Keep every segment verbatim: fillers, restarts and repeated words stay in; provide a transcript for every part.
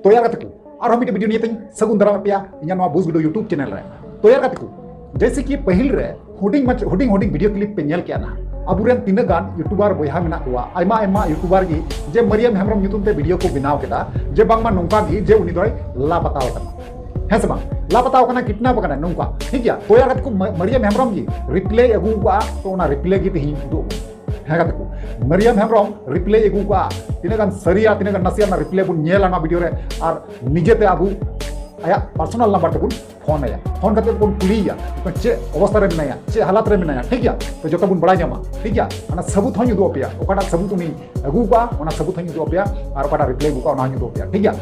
ᱛᱚ ᱭᱟᱨ ᱜᱟᱛᱮ ᱠᱚ, ᱟᱨᱦᱚᱸ ᱢᱤᱫᱴᱮᱱ ᱵᱷᱤᱰᱤᱭᱳ ᱱᱤᱭᱮ ᱛᱮᱧ ᱥᱟᱹᱜᱩᱱ ᱫᱟᱨᱟᱢᱮᱫ ᱯᱮᱭᱟ ᱤᱧᱟᱹᱜ ᱱᱚᱣᱟ ᱵᱩᱡᱽ ᱵᱤᱰᱟᱹᱣ YouTube ᱪᱮᱱᱮᱞ ᱨᱮ᱾ ᱛᱚ ᱭᱟᱨ ᱜᱟᱛᱮ ᱠᱚ, ᱡᱮᱭᱥᱮ ᱠᱤ ᱯᱟᱹᱦᱤᱞ ᱨᱮ ᱦᱩᱰᱤᱧ ᱢᱟᱪ-, ᱦᱩᱰᱤᱧ ᱦᱩᱰᱤᱧ ᱵᱷᱤᱰᱤᱭᱳ ᱠᱞᱤᱯ ᱯᱮ ᱧᱮᱞ ᱠᱮᱜᱼᱟ ᱱᱟᱦᱟᱜ, ᱟᱵᱚᱨᱮᱱ ᱛᱤᱱᱟᱹᱜ ᱜᱟᱱ ᱭᱩᱴᱩᱵᱟᱨ ᱵᱚᱭᱦᱟ ᱢᱮᱱᱟᱜ ᱠᱚᱣᱟ, ᱟᱭᱢᱟ ᱟᱭᱢᱟ ᱭᱩᱴᱩᱵᱟᱨ ᱜᱮ ᱡᱮ ᱢᱟᱨᱤᱭᱟᱢ ᱦᱮᱢᱵᱨᱚᱢ ᱧᱩᱛᱩᱢ ᱛᱮ ᱵᱷᱤᱰᱤᱭᱳ ᱠᱚ ᱵᱮᱱᱟᱣ ᱠᱮᱫᱟ ᱡᱮ ᱵᱟᱝᱢᱟ ᱱᱚᱝᱠᱟ ᱜᱮ ᱡᱮ ᱩᱱᱤ ᱫᱚᱭ ᱞᱟᱯᱟᱛᱟᱣ ᱠᱟᱱᱟ, ᱦᱮᱸ ᱥᱮ ᱵᱟᱝ? ᱞᱟᱯᱟᱛᱟᱣ ᱠᱟᱱᱟ, ᱠᱤᱰᱱᱟᱯ ᱟᱠᱟᱱᱟ, ᱱᱚᱝᱠᱟ, ᱴᱷᱤᱠ ᱜᱮᱭᱟ᱾ ᱛᱚ ᱭᱟᱨ ᱜᱟᱛᱮ ᱠᱚ, ᱢᱟ-, ᱢᱟᱨᱤᱭᱟᱢ ᱦᱮᱢᱵᱨᱚᱢ ᱜᱮ ᱨᱤᱯᱞᱟᱭ ᱟᱹᱜᱩ ᱠᱟᱜᱼᱟ, ᱛᱚ ᱚᱱᱟ ᱨᱤᱯᱞᱟᱭ ᱜᱮ ᱛᱮᱦᱮᱧ ᱩᱫᱩᱜ ᱟᱵᱚᱱ᱾ ᱦᱮᱸ ᱜᱟᱛᱮ ᱠᱚ, ᱢᱟᱨᱤᱭᱟᱢ ᱦᱮᱢᱵᱨᱚᱢ ᱨᱤᱯᱞᱟᱭ ᱟᱹᱜᱩ ᱠᱟᱜᱼᱟ, ᱛᱤᱱᱟᱹᱜ ᱜᱟᱱ ᱥᱟᱹᱨᱤᱭᱟ, ᱛᱤᱱᱟᱹᱜ ᱜᱟᱱ ᱱᱟᱥᱮᱭᱟ, ᱚᱱᱟ ᱨᱤᱯᱞᱟᱭ ᱵᱚᱱ ᱧᱮᱞᱟ ᱱᱚᱣᱟ ᱵᱷᱤᱰᱤᱭᱳ ᱨᱮ, ᱟᱨ ᱱᱤᱡᱮᱛᱮ ᱟᱵᱚ ᱟᱭᱟᱜ ᱯᱟᱨᱥᱚᱱᱟᱞ ᱱᱟᱢᱵᱟᱨ ᱛᱮᱵᱚᱱ ᱯᱷᱳᱱ ᱟᱭᱟ᱾ ᱯᱷᱳᱱ ᱠᱟᱛᱮ ᱵᱚᱱ ᱠᱩᱞᱤᱭᱮᱭᱟ, ᱪᱮᱫ ᱚᱵᱚᱥᱛᱟ ᱨᱮ ᱢᱮᱱᱟᱭᱟ, ᱪᱮᱫ ᱦᱟᱞᱟᱛ ᱨᱮ ᱢᱮᱱᱟᱭᱟ, ᱴᱷᱤᱠ ᱜᱮᱭᱟ? ᱛᱚ ᱡᱚᱛᱚ ᱵᱚᱱ ᱵᱟᱲᱟᱭ ᱧᱟᱢᱟ, ᱴᱷᱤᱠ ᱜᱮᱭᱟ? ᱚᱱᱟ ᱥᱟᱹᱵᱩᱛ ᱦᱚᱸᱧ ᱩᱫᱩᱜ ᱟᱯᱮᱭᱟ, ᱚᱠᱟᱴᱟᱜ ᱥᱟᱹᱵᱩᱛ ᱩᱱᱤ ᱟᱹᱜᱩ ᱠᱟᱜᱼᱟ, ᱚᱱᱟ ᱥᱟᱹᱵᱩᱛ ᱦᱚᱸᱧ ᱩᱫᱩᱜ ᱟᱯᱮᱭᱟ, ᱟᱨ ᱚᱠᱟᱴᱟᱜ ᱨᱤᱯᱞᱟᱭ ᱟᱹᱜᱩ ᱠᱟᱜᱼᱟ, ᱚᱱᱟ ᱦᱚᱸᱧ ᱩᱫᱩᱜ ᱟᱯᱮᱭᱟ, ᱴᱷᱤᱠ ᱜᱮᱭᱟ?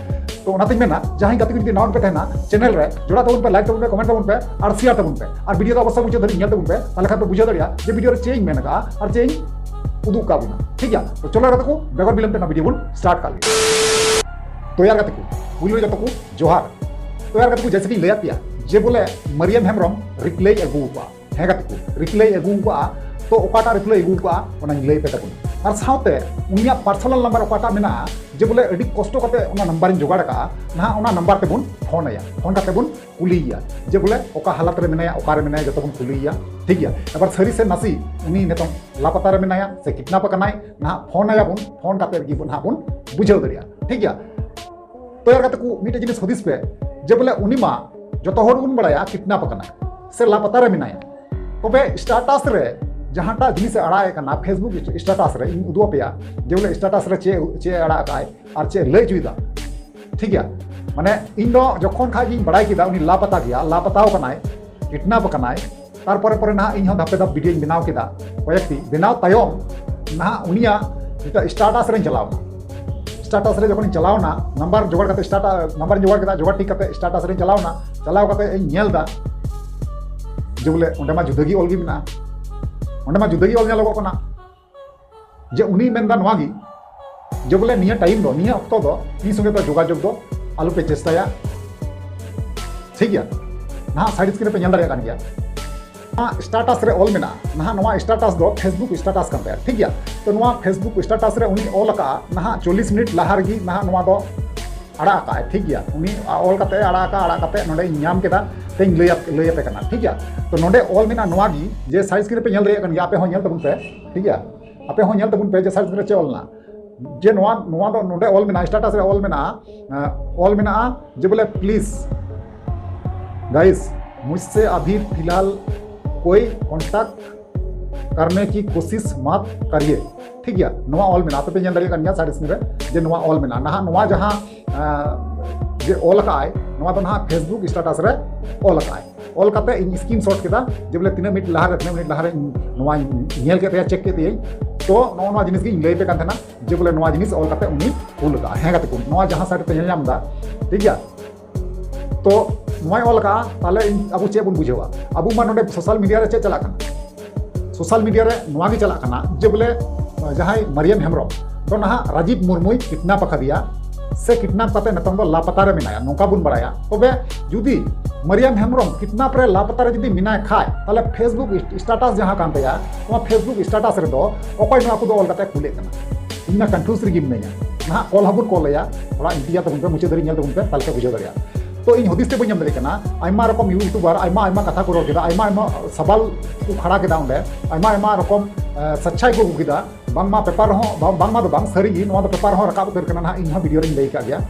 ᱛᱚ ᱚᱱᱟᱛᱮᱧ ᱢᱮᱱᱟ, ᱡᱟᱦᱟᱸᱭ ᱜᱟᱛᱮ ᱠᱚ ᱡᱩᱫᱤ ᱱᱟᱣᱟ ᱯᱮ ᱛᱟᱦᱮᱱᱟ ᱪᱮᱱᱮᱞ ᱨᱮ, ᱡᱚᱲᱟᱣ ᱛᱟᱵᱚᱱ ᱯᱮ, ᱞᱟᱭᱤᱠ ᱛᱟᱵᱚᱱ ᱯᱮ, ᱠᱚᱢᱮᱱᱴ ᱛᱟᱵᱚᱱ ᱯᱮ, ᱟᱨ ᱥᱮᱭᱟᱨ ᱛᱟᱵᱚᱱ ᱯᱮ, ᱟᱨ ᱵᱷᱤᱰᱤᱭᱳ ᱫᱚ ᱚᱵᱚᱥᱥᱳᱭ ᱢᱩᱪᱟᱹᱫ ᱫᱷᱟᱹᱵᱤᱡ ᱧᱮᱞ ᱛᱟᱵᱚᱱ ᱯᱮ, ᱛᱟᱦᱞᱮ ᱠᱷᱟᱱ ᱯᱮ ᱵᱩᱡᱷᱟᱹᱣ ᱫᱟᱲᱮᱭᱟᱜᱼᱟ ᱡᱮ ᱵᱷᱤᱰᱤᱭᱳ ᱨᱮ ᱪᱮᱫ ᱤᱧ ᱢᱮᱱ ᱠᱟᱜᱼᱟ ᱟᱨ ᱪᱮᱫ ᱤᱧ ᱩᱫᱩᱜ ᱠᱟᱜ ᱵᱚᱱᱟ, ᱴᱷᱤᱠ ᱜᱮᱭᱟ? ᱛᱚ ᱪᱚᱞᱚ ᱜᱟᱛᱮ ᱠᱚ, ᱵᱮᱜᱚᱨ ᱵᱤᱞᱚᱢ ᱛᱮ ᱚᱱᱟ ᱵᱷᱤᱰᱤᱭᱳ ᱵᱚᱱ ᱥᱴᱟᱨᱴ ᱠᱟᱜ ᱞᱮᱜᱮ᱾ ᱛᱚ ᱭᱟᱨ ᱜᱟᱛᱮ ᱠᱚ, ᱯᱩᱭᱞᱩ ᱨᱮ ᱡᱚᱛᱚ ᱠᱚ ᱡᱚᱦᱟᱨ᱾ ᱛᱚ ᱭᱟᱨ ᱜᱟᱛᱮ ᱠᱚ, ᱡᱮᱭᱥᱮ ᱠᱤᱧ ᱞᱟᱹᱭᱟᱫ ᱯᱮᱭᱟ ᱡᱮ ᱵᱚᱞᱮ ᱢᱟᱨᱤᱭᱟᱢ ᱦᱮᱢᱵᱨᱚᱢ ᱨᱤᱯᱞᱟᱭ ᱟᱹᱜᱩ ᱠᱟᱜᱼᱟ, ᱦᱮᱸ ᱜᱟᱛᱮ ᱠᱚ, ᱨᱤᱯᱞᱟᱭ ᱟᱹᱜᱩ ᱠᱟᱜᱼᱟ᱾ ᱛᱚ ᱚᱠᱟᱴᱟᱜ ᱨᱤᱯᱞᱟᱭ ᱟᱹᱜᱩ ᱠᱟᱜᱼᱟ ᱚᱱᱟᱧ ᱞᱟᱹᱭ ᱯᱮ ᱛᱟᱵᱚᱱ᱾ ᱟᱨ ᱥᱟᱶᱛᱮ ᱩᱱᱤᱭᱟᱜ ᱯᱟᱨᱥᱚᱱᱟᱞ ᱱᱟᱢᱵᱟᱨ ᱚᱠᱟᱴᱟᱜ ᱢᱮᱱᱟᱜᱼᱟ, ᱡᱮ ᱵᱚᱞᱮ ᱟᱹᱰᱤ ᱠᱚᱥᱴᱚ ᱠᱟᱛᱮ ᱚᱱᱟ ᱱᱟᱢᱵᱟᱨᱤᱧ ᱡᱚᱜᱟᱲ ᱠᱟᱜᱼᱟ, ᱱᱟᱦᱟᱜ ᱚᱱᱟ ᱱᱟᱢᱵᱟᱨ ᱛᱮᱵᱚᱱ ᱯᱷᱳᱱ ᱟᱭᱟ, ᱯᱷᱳᱱ ᱠᱟᱛᱮ ᱵᱚᱱ ᱠᱩᱞᱤᱭᱮᱭᱟ ᱡᱮ ᱵᱚᱞᱮ ᱚᱠᱟ ᱦᱟᱞᱟᱛ ᱨᱮ ᱢᱮᱱᱟᱭᱟ, ᱚᱠᱟ ᱨᱮ ᱢᱮᱱᱟᱭᱟ, ᱡᱚᱛᱚ ᱵᱚᱱ ᱠᱩᱞᱤᱭᱮᱭᱟ, ᱴᱷᱤᱠ ᱜᱮᱭᱟ? ᱮᱵᱟᱨ ᱥᱟᱹᱨᱤ ᱥᱮ ᱱᱟᱥᱮ ᱩᱱᱤ ᱱᱤᱛᱚᱝ ᱞᱟᱯᱟᱛᱟ ᱨᱮ ᱢᱮᱱᱟᱭᱟ ᱥᱮ ᱠᱤᱰᱱᱟᱯ ᱟᱠᱟᱱᱟᱭ, ᱱᱟᱦᱟᱜ ᱯᱷᱳᱱ ᱟᱭᱟᱵᱚᱱ, ᱯᱷᱳᱱ ᱠᱟᱛᱮ ᱜᱮ ᱵᱚᱱ ᱱᱟᱦᱟᱜ ᱵᱚᱱ ᱵᱩᱡᱷᱟᱹᱣ ᱫᱟᱲᱮᱭᱟᱜᱼᱟ, ᱴᱷᱤᱠ ᱜᱮᱭᱟ? ᱛᱚ ᱭᱟᱨ ᱜᱟᱛᱮ ᱠᱚ, ᱢᱤᱫᱴᱮᱡ ᱡᱤᱱᱤᱥ ᱦᱩᱫᱤᱥ ᱯᱮ ᱡᱮ ᱵᱚᱞᱮ ᱩᱱᱤ ᱢᱟ ᱡᱚᱛᱚ ᱦᱚᱲ ᱵᱚᱱ ᱵᱟᱲᱟᱭᱟ ᱠᱤᱰᱱᱟᱯ ᱟᱠᱟᱱᱟ ᱥᱮ ᱞᱟᱯᱟᱛᱟ ᱨᱮ ᱢᱮᱱᱟᱭᱟ, ᱛᱚᱵᱮ ᱥᱴᱮᱴᱟᱥ ᱨᱮ ᱡᱟᱦᱟᱸᱴᱟᱜ ᱡᱤᱱᱤᱥ ᱮ ᱟᱲᱟᱜ ᱮ ᱠᱟᱱᱟ, ᱯᱷᱮᱥᱵᱩᱠ ᱥᱴᱮᱴᱟᱥ ᱨᱮ ᱤᱧ ᱩᱫᱩᱜ ᱟᱯᱮᱭᱟ ᱡᱮ ᱵᱚᱞᱮ ᱥᱴᱮᱴᱟᱥ ᱨᱮ ᱪᱮᱫ, ᱪᱮᱫ ᱮ ᱟᱲᱟᱜ ᱟᱠᱟᱫ ᱟᱭ ᱟᱨ ᱪᱮᱫ ᱮ ᱞᱟᱹᱭ ᱦᱚᱪᱚᱭᱮᱫᱟ, ᱴᱷᱤᱠ ᱜᱮᱭᱟ? ᱢᱟᱱᱮ ᱤᱧ ᱫᱚ ᱡᱚᱠᱷᱚᱱ ᱠᱷᱟᱡ ᱜᱤᱧ ᱵᱟᱲᱟᱭ ᱠᱮᱫᱟ ᱩᱱᱤ ᱞᱟᱯᱟᱛᱟ ᱜᱮᱭᱟ, ᱞᱟᱯᱟᱛᱟᱣ ᱠᱟᱱᱟᱭ, ᱠᱤᱰᱱᱟᱯ ᱟᱠᱟᱱᱟᱭ, ᱛᱟᱨᱯᱚᱨᱮ ᱯᱚᱨᱮ ᱱᱟᱦᱟᱜ ᱤᱧ ᱦᱚᱸ ᱫᱷᱟᱯᱮ ᱫᱷᱟᱯ ᱵᱷᱤᱰᱤᱭᱳᱧ ᱵᱮᱱᱟᱣ ᱠᱮᱫᱟ᱾ ᱠᱚᱭᱮᱠᱴᱤ ᱵᱮᱱᱟᱣ ᱛᱟᱭᱚᱢ ᱱᱟᱦᱟᱜ ᱩᱱᱤᱭᱟᱜ ᱱᱤᱛᱚᱜ ᱥᱴᱮᱴᱟᱥ ᱨᱮᱧ ᱪᱟᱞᱟᱣ ᱮᱱᱟ᱾ ᱥᱴᱮᱴᱟᱥ ᱨᱮ ᱡᱚᱠᱷᱚᱱᱤᱧ ᱪᱟᱞᱟᱣ ᱮᱱᱟ, ᱱᱟᱢᱵᱟᱨ ᱡᱚᱜᱟᱲ ᱠᱟᱛᱮ, ᱥᱴᱮᱴᱟᱥ ᱱᱟᱢᱵᱟᱨᱤᱧ ᱡᱚᱜᱟᱲ ᱠᱮᱫᱟ, ᱡᱚᱜᱟᱲ ᱴᱷᱤᱠ ᱠᱟᱛᱮ ᱥᱴᱮᱴᱟᱥ ᱨᱮᱧ ᱪᱟᱞᱟᱣ ᱮᱱᱟ᱾ ᱪᱟᱞᱟᱣ ᱠᱟᱛᱮ ᱤᱧ ᱧᱮᱞ ᱮᱫᱟ ᱡᱮ ᱵᱚᱞᱮ ᱚᱸᱰᱮ ᱢᱟ ᱡᱩᱫᱟᱹ ᱜᱮ ᱚᱞ ᱜᱮ ᱢᱮᱱᱟᱜᱼᱟ, ᱚᱸᱰᱮ ᱢᱟ ᱡᱩᱫᱟᱹ ᱜᱮ ᱚᱞ ᱧᱮᱞᱚᱜᱚᱜ ᱠᱟᱱᱟ᱾ ᱡᱮ ᱩᱱᱤᱭ ᱢᱮᱱᱫᱟ ᱱᱚᱣᱟ ᱜᱮ ᱡᱮ ᱵᱚᱞᱮ ᱱᱤᱭᱟᱹ ᱴᱟᱭᱤᱢ ᱫᱚ, ᱱᱤᱭᱟᱹ ᱚᱠᱛᱚ ᱫᱚ ᱤᱧ ᱥᱚᱸᱜᱮ ᱫᱚ ᱡᱳᱜᱟᱡᱳᱜᱽ ᱫᱚ ᱟᱞᱚᱯᱮ ᱪᱮᱥᱴᱟᱭᱟ, ᱴᱷᱤᱠ ᱜᱮᱭᱟ? ᱱᱟᱦᱟᱜ ᱥᱟᱭᱤᱰ ᱥᱠᱨᱤᱱ ᱨᱮᱯᱮ ᱧᱮᱞ ᱫᱟᱲᱮᱭᱟᱜ ᱠᱟᱱ ᱜᱮᱭᱟ᱾ ᱱᱚᱣᱟ ᱥᱴᱮᱴᱟᱥ ᱨᱮ ᱚᱞ ᱢᱮᱱᱟᱜᱼᱟ, ᱱᱟᱦᱟᱜ ᱱᱚᱣᱟ ᱥᱴᱮᱴᱟᱥ ᱫᱚ ᱯᱷᱮᱥᱵᱩᱠ ᱥᱴᱮᱴᱟᱥ ᱠᱟᱱ ᱛᱟᱭᱟ, ᱴᱷᱤᱠ ᱜᱮᱭᱟ? ᱛᱚ ᱱᱚᱣᱟ ᱯᱷᱮᱥᱵᱩᱠ ᱥᱴᱮᱴᱟᱥ ᱨᱮ ᱩᱱᱤ ᱚᱞ ᱟᱠᱟᱫᱼᱟ, ᱱᱟᱦᱟᱜ ᱪᱚᱞᱞᱤᱥ ᱢᱤᱱᱤᱴ ᱞᱟᱦᱟ ᱨᱮᱜᱮ ᱱᱟᱦᱟᱜ ᱱᱚᱣᱟ ᱫᱚ ᱟᱲᱟᱜ ᱟᱠᱟᱫᱼᱟᱭ, ᱴᱷᱤᱠ ᱜᱮᱭᱟ, ᱩᱱᱤ ᱚᱞ ᱠᱟᱛᱮ ᱟᱲᱟᱜ ᱟᱠᱟᱫ, ᱟᱲᱟᱜ ᱠᱟᱛᱮ ᱱᱚᱰᱮ ᱤᱧ ᱧᱟᱢ ᱠᱮᱫᱟ, ᱛᱮᱧ ᱞᱟᱹᱭ ᱟᱯ- ᱞᱟᱹᱭ ᱟᱯᱮ ᱠᱟᱱᱟ, ᱴᱷᱤᱠ ᱜᱮᱭᱟ᱾ ᱛᱚ ᱱᱚᱰᱮ ᱚᱞ ᱢᱮᱱᱟᱜᱼᱟ ᱱᱚᱣᱟ ᱜᱮ, ᱡᱮ side screen ᱨᱮ ᱯᱮ ᱧᱮᱞ ᱫᱟᱲᱮᱭᱟᱜ ᱠᱟᱱ ᱜᱮᱭᱟ, ᱟᱯᱮ ᱦᱚᱸ ᱧᱮᱞ ᱛᱟᱵᱚᱱ ᱯᱮ, ᱴᱷᱤᱠ ᱜᱮᱭᱟ, ᱟᱯᱮ ᱦᱚᱸ ᱧᱮᱞ ᱛᱟᱵᱚᱱ ᱯᱮ ᱡᱮ side screen ᱨᱮ ᱪᱮᱫ ᱚᱞ ᱢᱮᱱᱟᱜᱼᱟ, ᱡᱮ ᱱᱚᱣᱟ, ᱱᱚᱣᱟ ᱫᱚ ᱱᱚᱰᱮ ᱚᱞ ᱢᱮᱱᱟᱜᱼᱟ, status ᱨᱮ ᱚᱞ ᱢᱮᱱᱟᱜᱼᱟ, ᱮᱸ, ᱚᱞ ᱢᱮᱱᱟᱜᱼᱟ ᱡᱮ ᱵᱚᱞᱮ, please guys, मुझसे अभी फिलहाल कोई contact करने की कोशिश मत करिए, ᱴᱷᱤᱠ ᱜᱮᱭᱟ᱾ ᱱᱚᱣᱟ ᱚᱞ ᱢᱮᱱᱟᱜᱼᱟ, ᱟᱯᱮ ᱯᱮ ᱧᱮᱞ ᱫᱟᱲᱮᱭᱟᱜ ᱠᱟᱱ ᱜᱮᱭᱟ side screen ᱨᱮ ᱡᱮ ᱱᱚᱣᱟ ᱚᱞ ᱢᱮᱱᱟᱜᱼᱟ᱾ ᱱᱟᱦᱟᱜ ᱱᱚᱣᱟ ᱡᱟᱦᱟᱸ, ᱟᱸ, ᱡᱮ ᱚᱞ ᱟᱠᱟᱫ ᱟᱭ, ᱱᱚᱣᱟ ᱫᱚ ᱱᱟᱦᱟᱜ Facebook status ᱨᱮ ᱚᱞ ᱟᱠᱟᱫ ᱟᱭ᱾ ᱚᱞ ᱠᱟᱛᱮ ᱤᱧ screenshot ᱠᱮᱫᱟ ᱡᱮ ᱵᱚᱞᱮ ᱛᱤᱱᱟᱹᱜ ᱢᱤᱱᱤᱴ ᱞᱟᱦᱟᱨᱮ, ᱛᱤᱱᱟᱹᱜ ᱢᱤᱱᱤᱴ ᱞᱟᱦᱟᱨᱮ ᱤᱧ ᱱᱚᱣᱟᱧ ᱧᱮᱞ ᱠᱮᱫ ᱛᱟᱭᱟ, check ᱠᱮᱫ ᱛᱟᱭᱟᱹᱧ᱾ ᱛᱚ ᱱᱚᱜᱼᱚ ᱱᱚᱣᱟ ᱡᱤᱱᱤᱥ ᱜᱮ ᱤᱧ ᱞᱟᱹᱭ ᱟᱯᱮ ᱠᱟᱱ ᱛᱟᱦᱮᱱᱟ ᱡᱮ ᱵᱚᱞᱮ ᱱᱚᱣᱟ ᱡᱤᱱᱤᱥ ᱚᱞ ᱠᱟᱛᱮ ᱩᱱᱤ ᱠᱩᱞ ᱟᱠᱟᱫᱼᱟ᱾ ᱦᱮᱸ ᱜᱟᱛᱮ ᱠᱚ, ᱱᱚᱣᱟ ᱡᱟᱦᱟᱸ side ᱨᱮ ᱯᱮ ᱧᱮᱞ ᱧᱟᱢ ᱮᱫᱟ, ᱴᱷᱤᱠ ᱜᱮᱭᱟ, ᱛᱚ ᱱᱚᱣᱟᱭ ᱚᱞ ᱟᱠᱟᱫᱼᱟ, ᱛᱟᱦᱚᱞᱮ ᱤᱧ, ᱟᱵᱚ ᱪᱮᱫ ᱵᱚᱱ ᱵᱩᱡᱷᱟᱹᱣᱟ? ᱟᱵᱚ ᱢᱟ ᱱᱚᱰᱮ social media ᱨᱮ ᱪᱮᱫ ᱪᱟᱞᱟᱜ ᱠᱟᱱᱟ? social media ᱨᱮ ᱱᱚᱣᱟ ᱜᱮ ᱪᱟᱞᱟᱜ ᱠᱟᱱᱟ ᱡᱮ ᱵᱚᱞᱮ ᱡᱟᱦᱟᱸᱭ ᱢᱟᱨᱤᱭᱟᱢ ᱦᱮᱢᱵᱨᱚᱢ ᱫᱚ ᱱᱟᱦᱟᱜ ᱨᱟᱡᱤᱵ ᱢᱩᱨᱢᱩᱭ kidnap ᱟᱠᱟᱫᱮᱭᱟ, ᱥᱮ kidnap ᱠᱟᱛᱮ ᱱᱤᱛᱚᱝ ᱫᱚ ᱞᱟᱯᱟᱛᱟ ᱨᱮ ᱢᱮᱱᱟᱭᱟ, ᱱᱚᱝᱠᱟ ᱵᱚᱱ ᱵᱟᱲᱟᱭᱟ᱾ ᱛᱚᱵᱮ ᱡᱩᱫᱤ ᱢᱟᱨᱤᱭᱟᱢ ᱦᱮᱢᱵᱨᱚᱢ kidnap ᱨᱮ, ᱞᱟᱯᱟᱛᱟ ᱨᱮ ᱡᱩᱫᱤ ᱢᱮᱱᱟᱭ ᱠᱷᱟᱡ, ᱛᱟᱦᱚᱞᱮ Facebook status ᱡᱟᱦᱟᱸ ᱠᱟᱱ ᱛᱟᱭᱟ, ᱚᱱᱟ Facebook status ᱨᱮᱫᱚ ᱚᱠᱚᱭ ᱱᱚᱣᱟ ᱠᱚᱫᱚ ᱚᱞ ᱠᱟᱛᱮ ᱠᱩᱞᱮᱫ ᱠᱟᱱᱟ? ᱤᱧ ᱢᱟ confuse ᱨᱮᱜᱮ ᱢᱤᱱᱟᱹᱧᱟ᱾ ᱱᱟᱦᱟᱜ call ᱦᱚᱸᱵᱚᱱ call ᱟᱭᱟ, ᱛᱷᱚᱲᱟ ᱤᱱᱛᱤᱡᱟᱨ ᱛᱟᱵᱚᱱ ᱯᱮ, ᱢᱩᱪᱟᱹᱫ ᱫᱷᱟᱹᱨᱤᱡ ᱧᱮᱞ ᱛᱟᱵᱚᱱ ᱯᱮ, ᱛᱟᱦᱚᱞᱮ ᱯᱮ ᱵᱩᱡᱷᱟᱹᱣ ᱫᱟᱲᱮᱭᱟᱜᱼᱟ᱾ ᱛᱚ ᱤᱧ ᱦᱩᱫᱤᱥ ᱛᱮ ᱵᱟᱹᱧ ᱧᱟᱢ ᱫᱟᱲᱮᱭᱟᱜ ᱠᱟᱱᱟ, ᱟᱭᱢᱟ ᱨᱚᱠᱚᱢ YouTuber, ᱟᱭᱢᱟ ᱟᱭᱢᱟ ᱠᱟᱛᱷᱟ ᱠᱚ ᱨᱚᱲ ᱠᱮᱫᱟ, ᱟᱭᱢᱟ ᱟᱭᱢᱟ ᱥᱟᱵᱟᱞ ᱠᱚ ᱠᱷᱟᱲᱟ ᱠᱮᱫᱟ ᱚᱸᱰᱮ, ᱟᱭᱢᱟ ᱟᱭᱢᱟ ᱨᱚᱠᱚᱢ, ᱮ, ᱥᱟᱪᱪᱟᱭ ᱠᱚ ᱟᱹᱜᱩ ᱠᱮᱫᱟ᱾ ᱵᱟᱝᱢᱟ ᱯᱮᱯᱟᱨ ᱨᱮᱦᱚᱸ, ᱵᱟᱝ, ᱵᱟᱝᱢᱟ ᱫᱚ ᱵᱟᱝ, ᱥᱟᱹᱨᱤ ᱜᱮ ᱱᱚᱣᱟ ᱫᱚ ᱯᱮᱯᱟᱨ ᱨᱮᱦᱚᱸ ᱨᱟᱠᱟᱵ ᱩᱛᱟᱹᱨ ᱠᱟᱱᱟ, ᱱᱟᱦᱟᱜ ᱤᱧ ᱦᱚᱸ ᱵᱷᱤᱰᱤᱭᱳ ᱨᱤᱧ ᱞᱟᱹᱭ ᱟᱠᱟᱫ ᱜᱮᱭᱟ᱾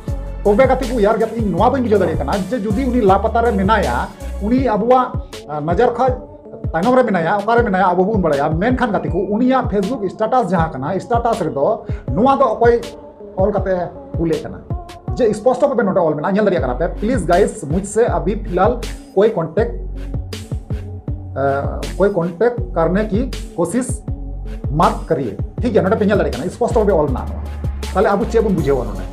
ᱛᱚᱵᱮ ᱜᱟᱛᱮ ᱠᱚ, ᱭᱟᱨ ᱜᱟᱛᱮ, ᱤᱧ ᱱᱚᱣᱟ ᱵᱟᱹᱧ ᱵᱩᱡᱷᱟᱹᱣ ᱫᱟᱲᱮᱭᱟᱜ ᱠᱟᱱᱟ ᱡᱮ ᱡᱩᱫᱤ ᱩᱱᱤ ᱞᱟᱯᱟᱛᱟ ᱨᱮ ᱢᱮᱱᱟᱭᱟ, ᱩᱱᱤ ᱟᱵᱚᱣᱟᱜ, ᱟ, ᱱᱚᱡᱚᱨ ᱠᱷᱚᱡ ᱛᱟᱭᱱᱚᱢ ᱨᱮ ᱢᱮᱱᱟᱭᱟ, ᱚᱠᱟᱨᱮ ᱢᱮᱱᱟᱭᱟ ᱟᱵᱚ ᱵᱚᱱ ᱵᱟᱲᱟᱭᱟ, ᱢᱮᱱᱠᱷᱟᱱ ᱜᱟᱛᱮ ᱠᱚ, ᱩᱱᱤᱭᱟᱜ Facebook status ᱡᱟᱦᱟᱸ ᱠᱟᱱᱟ, status ᱨᱮᱫᱚ ᱱᱚᱣᱟ ᱫᱚ ᱚᱠᱚᱭ ᱚᱞ ᱠᱟᱛᱮ ᱠᱩᱞᱮᱫ ᱠᱟᱱᱟ? ᱡᱮ ᱥᱯᱚᱥᱴᱚ ᱵᱷᱟᱵᱮ ᱱᱚᱰᱮ ᱚᱞ ᱢᱮᱱᱟᱜᱼᱟ, ᱧᱮᱞ ᱫᱟᱲᱮᱭᱟᱜ ᱠᱟᱱᱟ ᱯᱮ, "प्लीज गाइस, मुझसे अभी फिलहाल कोई कॉन्टैक्ट, अ, कोई कॉन्टैक्ट करने की कोशिश मत करिए", ᱴᱷᱤᱠ ᱜᱮᱭᱟ, ᱱᱚᱰᱮ ᱯᱮ ᱧᱮᱞ ᱫᱟᱲᱮᱭᱟᱜ ᱠᱟᱱᱟ ᱥᱯᱚᱥᱴᱚ ᱵᱷᱟᱵᱮ ᱚᱞ ᱢᱮᱱᱟᱜᱼᱟ ᱱᱚᱣᱟ᱾ ᱛᱟᱦᱚᱞᱮ ᱟᱵᱚ ᱪᱮᱫ ᱵᱚᱱ ᱵᱩᱡᱷᱟᱹᱣᱟ ᱱᱚᱰᱮ?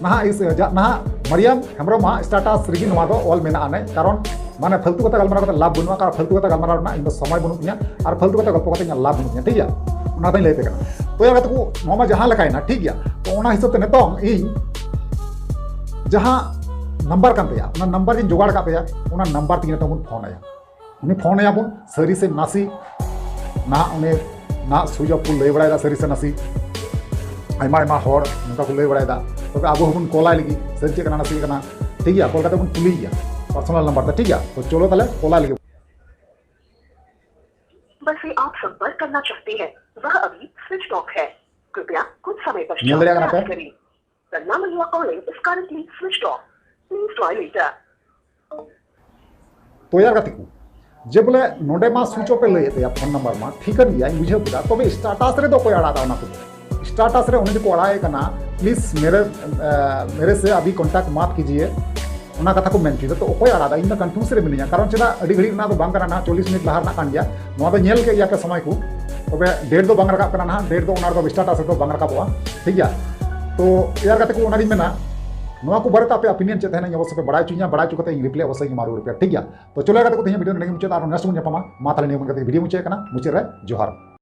ᱱᱟᱦᱟᱜ ᱤᱥ-, ᱡᱟ-, ᱱᱟᱦᱟᱜ ᱢᱟᱨᱤᱭᱟᱢ ᱦᱮᱢᱵᱨᱚᱢ ᱟᱜ status ᱨᱮᱜᱮ ᱱᱚᱣᱟ ᱫᱚ ᱚᱞ ᱢᱮᱱᱟᱜᱼᱟ ᱱᱮ, ᱠᱟᱨᱚᱱ ᱢᱟᱱᱮ ᱯᱷᱟᱞᱛᱩ ᱠᱟᱛᱷᱟ ᱜᱟᱞᱢᱟᱨᱟᱣ ᱠᱟᱛᱮ ᱞᱟᱵᱷ ᱵᱟᱹᱱᱩᱜᱼᱟ, ᱠᱟᱨᱚᱱ ᱯᱷᱟᱞᱛᱩ ᱠᱟᱛᱷᱟ ᱜᱟᱞᱢᱟᱨᱟᱣ ᱨᱮᱱᱟᱜ ᱤᱧ ᱫᱚ ᱥᱚᱢᱚᱭ ᱵᱟᱹᱱᱩᱜ ᱛᱤᱧᱟ, ᱟᱨ ᱯᱷᱟᱞᱛᱩ ᱠᱟᱛᱷᱟ ᱜᱚᱞᱯᱚ ᱠᱟᱛᱮ ᱤᱧᱟᱹᱜ ᱞᱟᱵᱷ ᱵᱟᱹᱱᱩᱜ ᱛᱤᱧᱟ, ᱴᱷᱤᱠ ᱜᱮᱭᱟ, ᱚᱱᱟ ᱫᱚᱧ ᱞᱟᱹᱭ ᱟᱯᱮ ᱠᱟᱱᱟ᱾ ᱛᱚ ᱭᱟᱨ ᱜᱟᱛᱮ ᱠᱚ, ᱱᱚᱣᱟ ᱢᱟ ᱡᱟᱦᱟᱸ ᱞᱮᱠᱟᱭᱮᱱᱟ, ᱴᱷᱤᱠ ᱜᱮᱭᱟ, ᱛᱚ ᱚᱱᱟ ᱦᱤᱥᱟᱹᱵ ᱛᱮ ᱱᱤᱛᱚᱝ ᱤᱧ ᱡᱟᱦᱟᱸ ᱱᱟᱢᱵᱟᱨ ᱠᱟᱱ ᱛᱟᱭᱟ, ᱚᱱᱟ ᱱᱟᱢᱵᱟᱨ ᱜᱤᱧ ᱡᱚᱜᱟᱲ ᱟᱠᱟᱫ ᱛᱟᱭᱟ, ᱚᱱᱟ ᱱᱟᱢᱵᱟᱨ ᱛᱮᱜᱮ ᱱᱤᱛᱚᱝ ᱵᱚᱱ ᱯᱷᱳᱱ ᱟᱭᱟ᱾ ᱩᱱᱤ ᱯᱷᱳᱱ ᱟᱭᱟ ᱵᱚᱱ, ᱥᱟᱹᱨᱤ ᱥᱮ ᱱᱟᱥᱮ, ᱱᱟᱦᱟᱜ ᱩᱱᱤ, ᱱᱟᱦᱟᱜ ᱥᱩᱡᱚᱜᱽ ᱠᱚ ᱞᱟᱹᱭ ᱵᱟᱲᱟᱭᱮᱫᱟ ᱥᱟᱹᱨᱤ ᱥᱮ ᱱᱟᱥᱮ, ᱟᱭᱢᱟ ᱟᱭᱢᱟ ᱦᱚᱲ ᱱᱚᱝᱠᱟ ᱠᱚ ᱞᱟᱹᱭ ᱵᱟᱲᱟᱭᱮᱫᱟ᱾ ᱛᱚᱵᱮ ᱟᱵᱚ ᱦᱚᱸᱵᱚᱱ ᱠᱚᱞᱟᱭ ᱞᱟᱹᱜᱤᱫ, ᱥᱟᱹᱨᱤ ᱪᱮᱫ ᱠᱟᱱᱟ ᱱᱟᱥᱮ ᱠᱟᱱᱟ, ᱴᱷᱤᱠ ᱜᱮᱭᱟ, ᱠᱚᱞ ᱠᱟᱛᱮ ᱵᱚᱱ ᱠᱩᱞᱤᱭᱮᱭᱟ ᱯᱟᱨᱥᱚᱱᱟᱞ ᱱᱟᱢᱵᱟᱨ ᱛᱮ, ᱴᱷᱤᱠ ᱜᱮᱭᱟ᱾ ᱛᱚ ᱪᱚᱞᱚ ᱛᱟᱦᱞᱮ ᱠᱚᱞᱟᱭ ᱞᱟᱹᱜᱤᱫ᱾ बस से आप संपर्क करना चाहते हैं, वह अभी स्विच ऑफ है। कृपया कुछ समय ᱧᱮᱞ ᱫᱟᱲᱮᱭᱟᱜ ᱠᱟᱱᱟ पश्चात ᱯᱮ? प्रयास करें। The number you are calling is currently switched off. Please try later. ᱛᱚ ᱭᱟᱨ ᱜᱟᱛᱮ ᱠᱚ, ᱡᱮ ᱵᱚᱞᱮ ᱱᱚᱰᱮ ᱢᱟ ᱥᱩᱭᱤᱪ ᱚᱯᱷ ᱮ ᱞᱟᱹᱭᱮᱫ ᱛᱟᱭᱟ ᱯᱷᱳᱱ ᱱᱟᱢᱵᱟᱨ ᱢᱟ, ᱴᱷᱤᱠᱟᱹᱱ ᱜᱮᱭᱟ, ᱤᱧ ᱵᱩᱡᱷᱟᱹᱣ ᱠᱮᱫᱟ, ᱛᱚᱵᱮ ᱥᱴᱟᱴᱟᱥ ᱨᱮᱫᱚ ᱚᱠᱚᱭ ᱟᱲᱟᱜ ᱮᱫᱟ ᱚᱱᱟ ᱠᱚᱫᱚ? ᱥᱴᱟᱴᱟᱥ ᱨᱮ ᱚᱱᱮ ᱡᱮᱠᱚ ᱟᱲᱟᱜ ᱮᱫ ᱠᱟᱱᱟ, ᱯᱞᱤᱡᱽ ᱢᱮᱨᱮ ᱢᱮᱨᱮ ᱥᱮ ᱟᱵᱷᱤ ᱠᱚᱱᱴᱟᱠᱴ ᱢᱟᱛ ᱠᱤᱡᱤᱭᱮ, ᱚᱱᱟ ᱠᱟᱛᱷᱟ ᱠᱚ ᱢᱮᱱ ᱦᱚᱪᱚᱭᱮᱫᱟ᱾ ᱛᱚ ᱚᱠᱚᱭ ᱟᱲᱟᱜ ᱮᱫᱟ? ᱤᱧ ᱫᱚ ᱠᱚᱱᱯᱷᱤᱭᱩᱡᱽ ᱨᱮ ᱢᱤᱱᱟᱹᱧᱟ, ᱠᱟᱨᱚᱱ ᱪᱮᱫᱟᱜ ᱟᱹᱰᱤ ᱜᱷᱟᱹᱲᱤᱡ ᱨᱮᱱᱟᱜ ᱫᱚ ᱵᱟᱝ ᱠᱟᱱᱟ, ᱱᱟᱦᱟᱜ ᱪᱚᱞᱞᱤᱥ ᱢᱤᱱᱤᱴ ᱞᱟᱦᱟ ᱨᱮᱱᱟᱜ ᱠᱟᱱ ᱜᱮᱭᱟ, ᱱᱚᱣᱟ ᱫᱚ ᱧᱮᱞ ᱠᱮᱫ ᱜᱮᱭᱟ ᱯᱮ ᱥᱚᱢᱚᱭ ᱠᱚ᱾ ᱛᱚᱵᱮ ᱰᱮᱴ ᱫᱚ ᱵᱟᱝ ᱨᱟᱠᱟᱵ ᱠᱟᱱᱟ ᱱᱟᱦᱟᱜ, ᱰᱮᱴ ᱫᱚ ᱚᱱᱟ ᱨᱮᱫᱚ ᱥᱴᱟᱴᱟᱥ ᱨᱮᱫᱚ ᱵᱟᱝ ᱨᱟᱠᱟᱵᱚᱜᱼᱟ, ᱴᱷᱤᱠ ᱜᱮᱭᱟ᱾ ᱛᱚ ᱭᱟᱨ ᱜᱟᱛᱮ ᱠᱚ, ᱚᱱᱟᱜᱤᱧ ᱢᱮᱱᱟ, ᱱᱚᱣᱟ ᱠᱚ ᱵᱟᱨᱮᱛᱮ ᱟᱯᱮ ᱚᱯᱤᱱᱤᱭᱚᱱ ᱪᱮᱫ ᱛᱟᱦᱮᱱᱟ, ᱤᱧ ᱚᱵᱚᱥᱥᱳᱭ ᱯᱮ ᱵᱟᱲᱟᱭ ᱦᱚᱪᱚᱧᱟ, ᱵᱟᱲᱟᱭ ᱦᱚᱪᱚ ᱠᱟᱛᱮ ᱤᱧ ᱨᱤᱯᱞᱟᱭ ᱚᱵᱚᱥᱥᱳᱭ ᱤᱧ ᱮᱢᱟ ᱨᱩᱣᱟᱹᱲ ᱯᱮᱭᱟ, ᱴᱷᱤᱠ ᱜᱮᱭᱟ᱾ ᱛᱚ ᱪᱚᱞᱚ ᱭᱟᱨ ᱜᱟᱛᱮ ᱠᱚ, ᱛᱮᱦᱮᱧ ᱵᱷᱤᱰᱤᱭᱳ ᱱᱚᱰᱮ ᱜᱮ ᱢᱩᱪᱟᱹᱫ, ᱟᱨ ᱱᱮᱠᱥᱴ ᱵᱚᱱ ᱧᱟᱯᱟᱢᱟ᱾ ᱢᱟ ᱛᱟᱦᱞᱮ ᱱᱤᱭᱟᱹ ᱢᱮᱱ ᱠᱟᱛᱮ ᱵᱷᱤᱰᱤᱭᱳ ᱢᱩᱪᱟᱹᱫ ᱠᱟᱱᱟ, ᱢᱩᱪᱟᱹᱫ ᱨᱮ ᱡᱚᱦᱟᱨ᱾